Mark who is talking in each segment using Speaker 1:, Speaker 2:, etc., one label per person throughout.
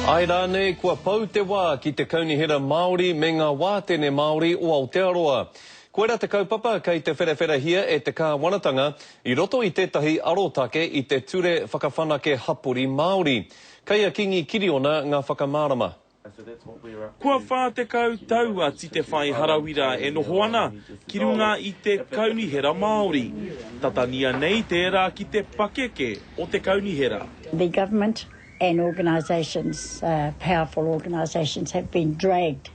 Speaker 1: Āe rānei kua pau te wā ki te Kaunihera Māori me ngā Wātene Māori o Aotearoa? Koirā te kaupapa kei te wherawherahia e te kāwanatanga i roto i tētahi arotake i te Ture Whakawhanake Hapori Māori. Kei a Kingi Kiriona ngā whakamārama.
Speaker 2: Kua 40 tau a Titewhai Harawira e noho ana ki runga i te Kaunihera Māori. Tatania nei tērā ki te pakeke o te kaunihera.
Speaker 3: The government and organisations, powerful organisations have been dragged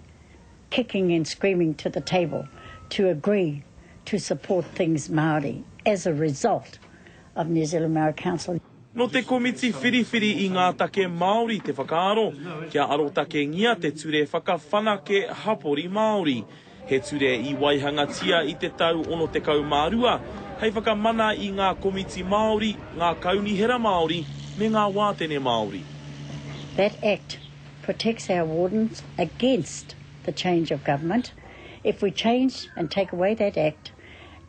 Speaker 3: kicking and screaming to the table to agree to support things Māori as a result of New Zealand Māori Council.
Speaker 2: Nō te komiti whiriwhiri i ngā take Māori te whakaaro kia arotakengia te Ture Whakawhanake Hapori Māori, he ture i waihangatia i te tau 62 hei whakamana i ngā komiti Māori, ngā kaunihera Māori me ngā wātene Māori.
Speaker 3: That Act protects our wardens against the change of government. If we change and take away that Act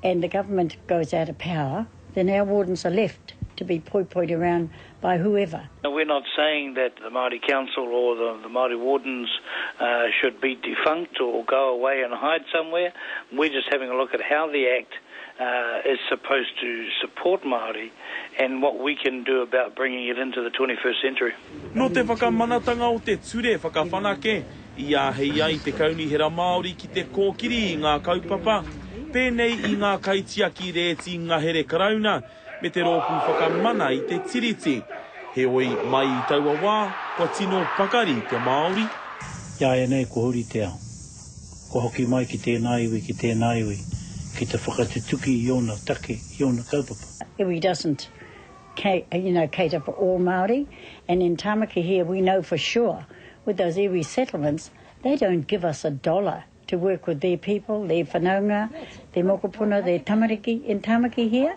Speaker 3: and the government goes out of power, then our wardens are left to be poipoied around by whoever.
Speaker 4: We're not saying that the Māori Council or the, the Māori wardens uh, should be defunct or go away and hide somewhere. We're just having a look at how the Act uh, is supposed to support Māori and what we can do about bringing it into the 21st century.
Speaker 2: Nō te whakamanatanga o te ture whakawhanake, i āhei ai te Kaunihera Māori ki te kōkiri i ngā kaupapa pēnei i ngā kaitiaki rēti ngahere Karauna me te Rōpū Whakamana i te Tiriti. Heoi, mai i taua wā, kua tino pakari te Māori.
Speaker 5: Iāianei kua huri te ao. Kua hoki mai ki tēnā iwi, ki tēnā iwi, ki te whakatutuki i ōna take, i ōna kaupapa.
Speaker 3: Iwi doesn't you know, cater for all Māori, and in Tamaki here we know for sure with those iwi settlements, they don't give us a dollar to work with their people, their whanaunga, their mokopuna, their tamariki in Tamaki here.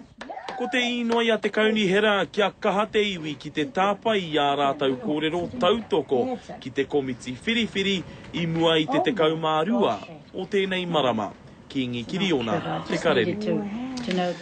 Speaker 2: Ko te īnoi a te Kaunihera kia kaha te iwi ki te tāpae i ā rātou kōrero tautoko ki te komiti whiriwhiri i mua i te 12 o tēnei marama. Kīngi Kiriona, Te Karere.